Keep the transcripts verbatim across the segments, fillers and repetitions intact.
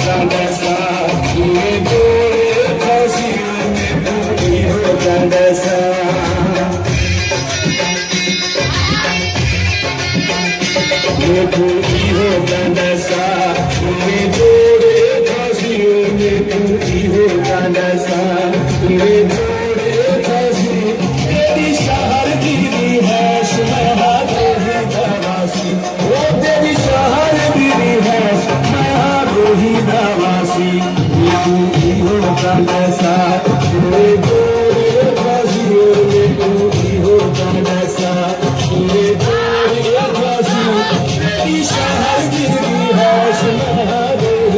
ݙساں، کیویں جوڑے پھاسی میکوں ایہو تاں ݙساں۔ میکوں ایہو تاں ݙساں، کیویں جوڑے پھاسی میکوں ایہو تاں ݙساں، کیویں جوڑے پھاسی تیݙی شہر دی رہائش میں ہاں ݙوہی دا واسی۔ او تیݙی شہر دی رہائش، میں ہاں ݙوہی دا واسی۔ میکوں ایہو تاں ݙساں، میکوں ایہو تاں ݙساں، میکوں ایہو تاں ݙساں، تیݙی شہر دی رہائش، میں ہاں ݙوہی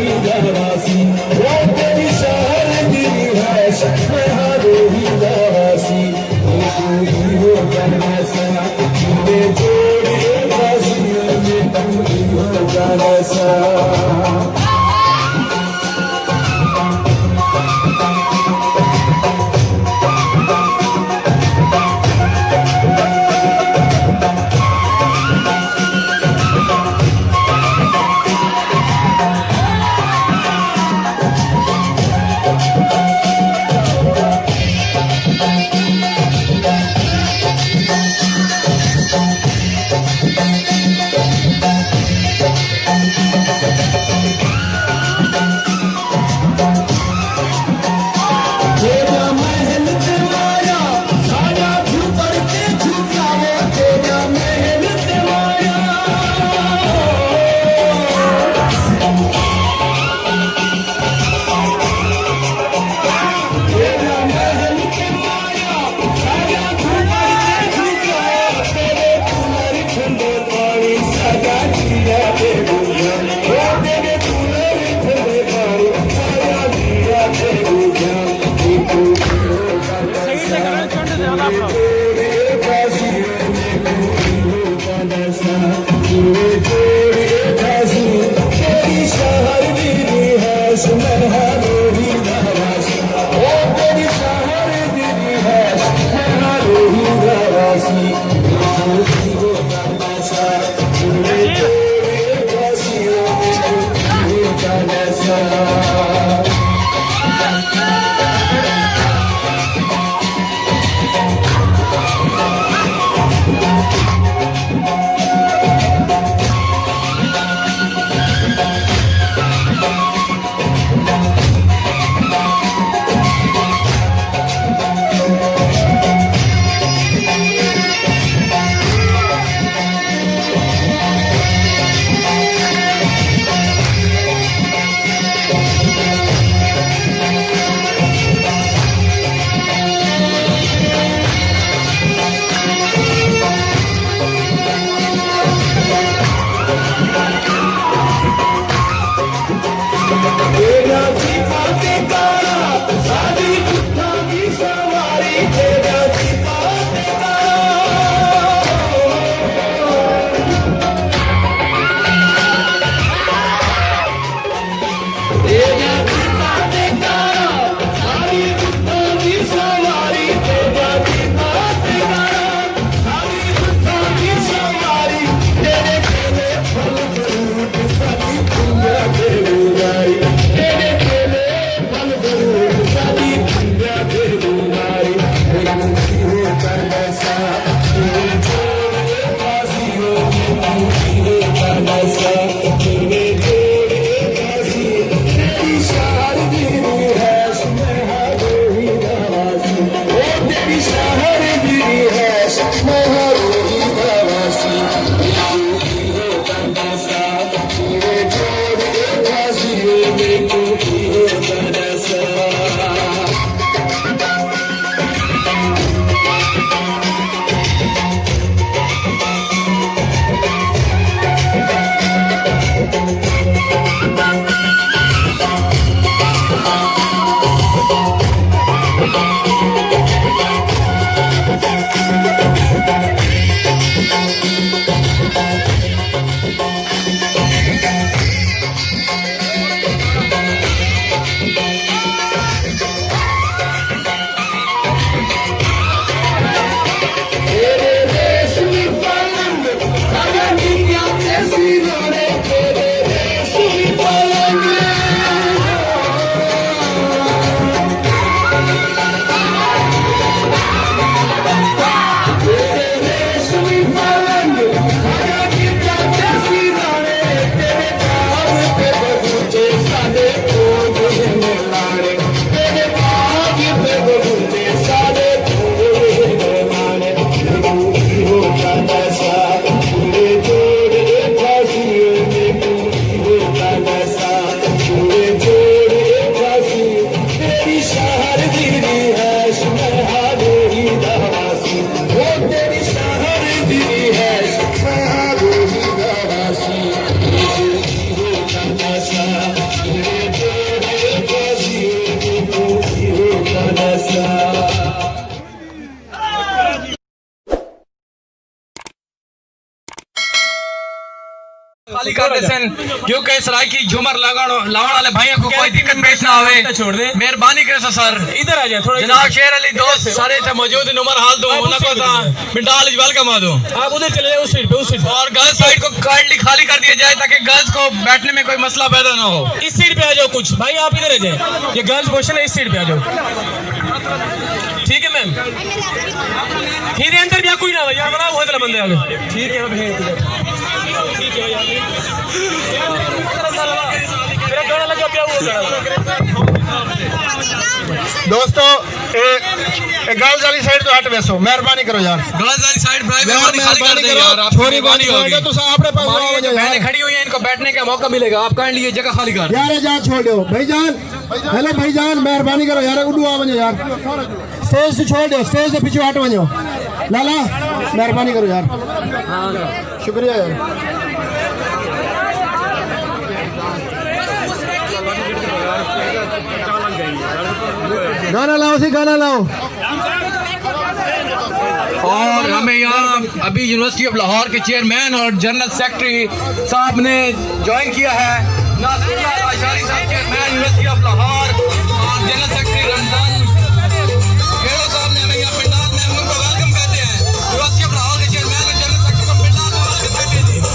دا واسی۔ او تیݙی شہر دی رہائش، میں ہاں ݙوہی دا واسی۔ کر ݙیسن، کیونکہ سرائیکی جھمر لڳݨ، لاوݨ والے بھائیاں کوں کوئی دقت پیش نہ آوے۔ چھوڑ دے۔ مہربانی کریسو سر۔ ادھر آ جائیں، تھوڑا جناب شیر علی دوست سارے اتھے موجود ہیں، عمر حال دو، آپ انہاں اس کو side تاں پہ۔ پنڈال وچ ویلکم آ دو۔ آپ ادھر چلے جائیں، اس سائیڈ پہ، اس سائیڈ پہ۔ اور گرلز سائیڈ کو کائنڈلی خالی کر دیا جائے تاکہ گرلز کو بیٹھنے میں کوئی مسئلہ پیدا نہ ہو۔ اس سائیڈ پہ آ جاؤ کچھ۔ بھائی آپ ادھر آ جائیں۔ یہ گرلز پورشن ہے، اس سائیڈ پہ آ جاؤ۔ ٹھیک ہے میم۔ ہیرے اندر ٻیا کوئی نہ ہووے یار، بڑا وہ ادھر بندے آ گئے۔ ٹھیک ہے، اب ہے ادھر۔ ٹھیک ہے یار۔ میرا گانا لگا پیا، وہ گانا لگا۔ دوستو، اے، اے گرلز والی سائیڈ تو ہٹ ویسو، مہربانی کرو یار۔ گرلز والی سائیڈ برائے یار، مہربانی خالی کر مہربانی دیں کرو، یار، آپ چھوڑی مہربانی بند ہوگی۔ کرو، تساں اپنے پاس ہماری آ جو جاؤ بہنیں یار۔ کھڑی ہوئی ہیں، ان کو بیٹھنے کا موقع ملے گا، آپ کائنڈلی یہ جگہ خالی کر دیں۔ یار، اے جان چھوڑ ݙیو، بھائی جان۔ ہیلو بھائی جان، مہربانی کرو یار، اݙو آ ونڄو یار۔ سٹیج توں چھوڑ ݙیو، سٹیج دے پچھوں ہٹ ونڄو۔ لالا، مہربانی کرو یار۔ شکریہ یار۔ گانا لاؤ سی، گانا لاؤ۔ اور ہمیں یہاں ابھی یونیورسٹی آف لاہور کے چیئرمین اور جنرل سیکرٹری صاحب نے جوائن کیا ہے، ناصر اللہ لاشاری صاحب، چیئرمین یونیورسٹی آف لاہور، اور جنرل سیکرٹری رمضان کھیڑو صاحب نے ہمیں یہاں پنڈال میں، ہم ان کو ویلکم کہتے ہیں۔ یونیورسٹی آف لاہور کے چیئرمین اور جنرل سیکرٹری کو پنڈال میں ویلکم کہتے ہیں جی۔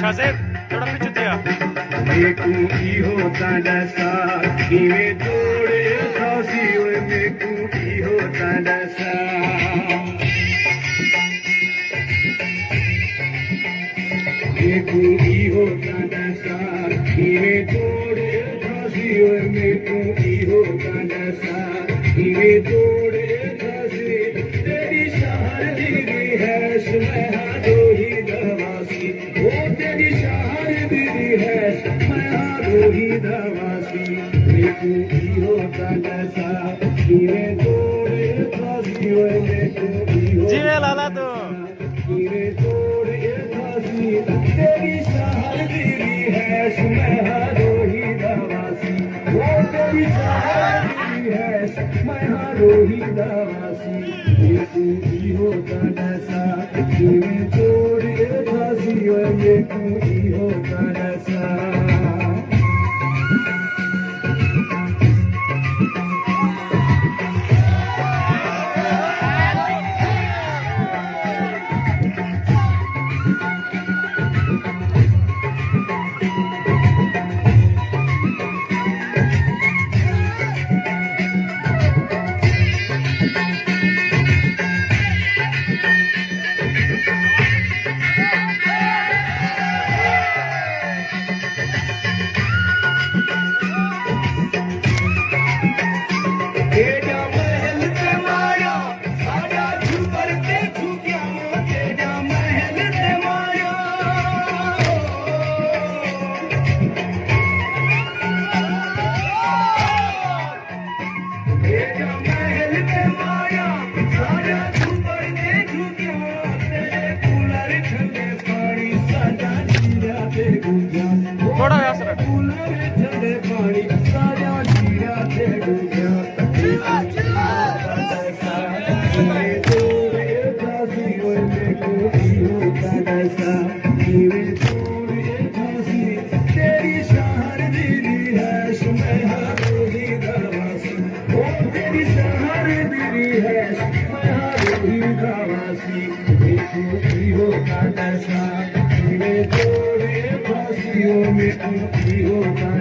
ناصر، تھوڑا پچھے تھیا۔ میکوں ایہو تاں ݙسا، کیویں توڑے کھاسی اوئے، میکوں ایہو تاں ݙسا۔ میکوں ایہو تاں ݙسا، کیویں توڑے کھاسی اوئے، میکوں ایہو تاں ݙسا، کیویں توڑے کھاسی۔ تیݙی شہر دی رہائش، میں ہاں ݙوہی دا واسی۔ او تیݙی شہر دی رہائش، میں ہاں ݙوہی دا واسی۔ میکوں ایہو تاں ݙسا، کیویں توڑے کھاسی اوئے، میکوں ایہو جیویں لالا توں۔ کیویں توڑے کھاسی، تیݙی شہر دی رہائش، میں ہاں ݙوہی دا واسی۔ او تیݙی شہر دی رہائش، میں ہاں ݙوہی دا واسی۔ میکوں ایہو تاں ݙسا، کیویں توڑے کھاسی اوئے، میکوں ایہو تاں ݙسا۔ تیݙا محل تے مایا، ساݙا جھوپڑ تے جھکیا، تیݙا محل تے مایا۔ تیݙا محل تے مایا، ساݙا جھوپڑ تے جھکیا، تیݙے کولر ٹھنڈے پاݨی، ساݙا جیڑھا تے ݙوجھا۔ تھوڑا جیہا سر۔ کولر ٹھنڈے پاݨی، ساݙا جیڑھا تے ݙوجھا۔ تیݙی شہر دی رہائش، میں ہاں ݙوہی دا واسی۔ او تیݙی شہر دی رہائش، میں ہاں ݙوہی دا واسی۔ میکوں ایہو تاں ݙسا، کیویں توڑے کھاسی، او میکوں ایہو تاں